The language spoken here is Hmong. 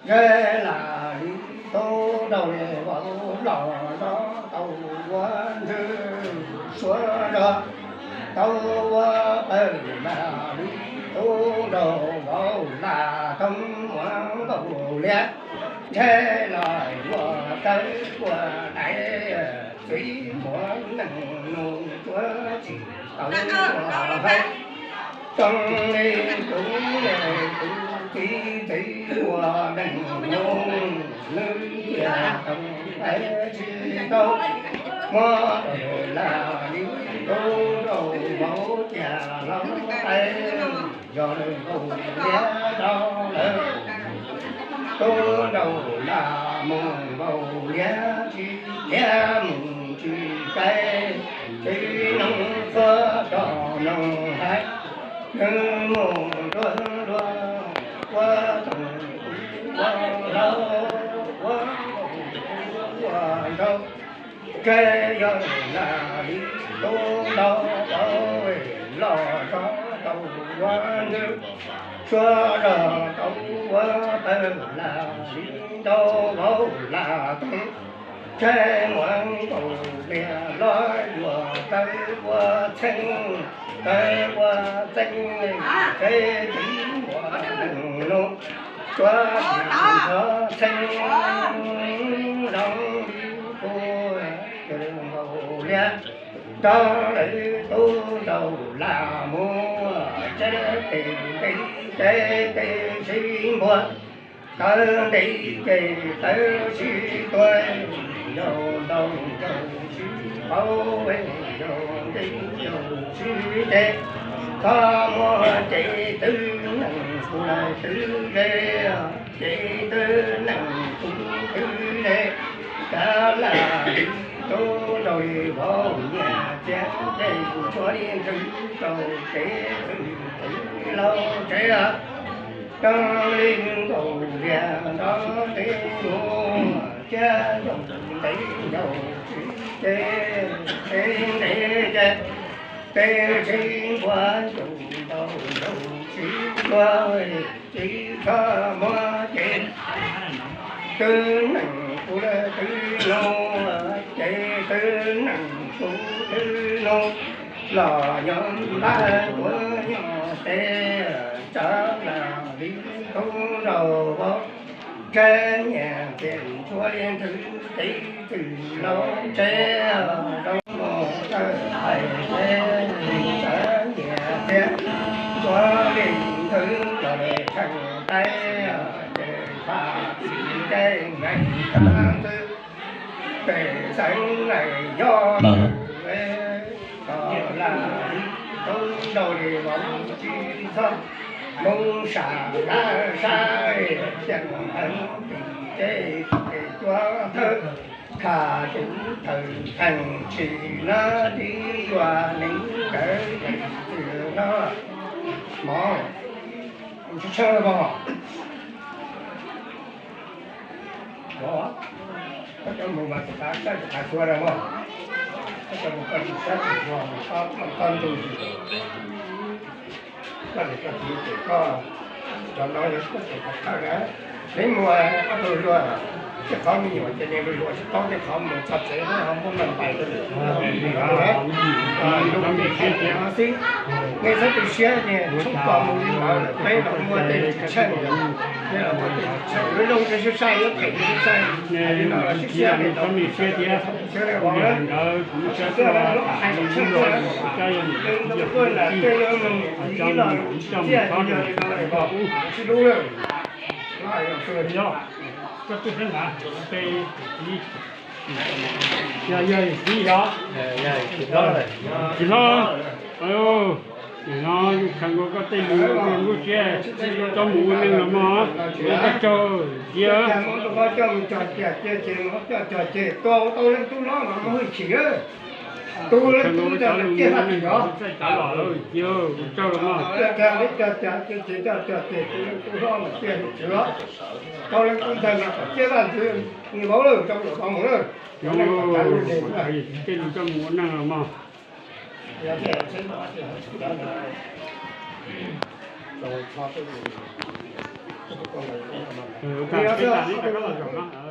Ntshe lam li tub rau vauv los zov tau ua ntxwg, suav zog tau ua pawg, lam li tub rau vauv lam toog muaj nkaus liab. Ntshe los yuav tawv ua dais, txiv muaj neeg nug tsuav tsis tau ua hais. Zoo li kuv, kuv txiv txiv ua neeg nug, nws cia toog tes tsis tau, muab lam li tub rau vauv cia los tais. Yog nws nkaus liab rau lawm, tub rau lam mus nkaus liab tsis thiab mus tsis kais, tsis noog txhua txog noog hais, nws mus nruab nruab ua toog ua hlau, ua ua nraug. Ntshe yog lam li tub rau vauv los zov tau ua ntxwg, suav zog tau ua pawg, lam li tub rau vauv lam toog. Ntshe muaj nkaus liab los yuav tawv ua txheej, tawv ua txeej, ntshe txiv muaj neeg nug tsuav tsis txog txheej. Zoo li kuv, nkaus liab rau lawm, tub rau lam mus, tsev tes nqis, tsev tes sib npuag, tawv nqis ces tawv sib tuag, yau ntaus yau sib paub, yau nqis yau sib ces, txhob muaj ces twb neeg kuv lawm twb ze, ces twb neeg kuv twb ze. Kav lam li tub rau vauv nyiam txias, ces kuv tshuav li ntxwg rau kev twg twg laus tsev. Zoo li nkaus liab nrov ntev mus, thiab ncaus ntev ncaus tsis ces, tsev ntev ces, tsev sib npuag, ncaus ntaus ncaus sib tuag, tsis txhob muaj ces twb neeg kuv lawm twb nug, ces twb neeg kuv twb nug, los nyob npab tuav nyob tes, tsav lam li tub rau vauv, ntshe nyiam txias tshuav li ntxwg kev twg laus tsev. Zoo mus tawm hais tsev, tsav nyiam txias tshuav li ntxwg los li tseem tais, ces pab txiv ncej nqaij tag ntxwg, pem xeev nqaij yog kom lam li tub rau li vauv tsis txhob mus sam lab sab, ceem heev tim tsev ces cua thawj, khas tus thawj theej tsis na, tib yuav neeg nkawd tsis no mov tshawb mog. Koj cov mus mas tus qav saib tus qav xua na mog. Koj cov mus koj tsis saib tus xua mus koj ntug ntug. Koj niam koj txiv ces koj cov no yog koj tus qhov thawj na. Neb mus ob tug luag, tej qhov me nyuam ces nws luag tsis paub, tej qhov mus txog tsev neb ho muab npaj npais rau lwm tus. Lub me siab xwb, nej txhob tu siab ces tshoob kos mus li ntawd lawm peb los muaj tej tsis tsheej, peb los muaj tej tsis tsheej, lub zoo ces sib sai, lub phem ces sib sai. Li no los sib siab, txhob tu siab, txhob tu siab li vauv na. Txhob tu siab, hais tsis tsheej, tuaj lam tej yog nug txiv los txiaj ces yog li no vauv, sib hlub lawm. Koj twb xeeb nrad, koj txiv, yog yog txiv yog, tsis hlob, nim no yus khaws nkaus koj tej lus lub siab coj mus ua neej los mog. Koj tsaug tiag. Tau leej tub hlob no txaij tav los, txiv, tsaug los mog. Tau leej tub ntxawg no kom ciaj vaj ntxwv, niam vauv lawm, rau lawm vauv mus lawm. Tej lus coj mus ua neej los mog. Ua li no xwb.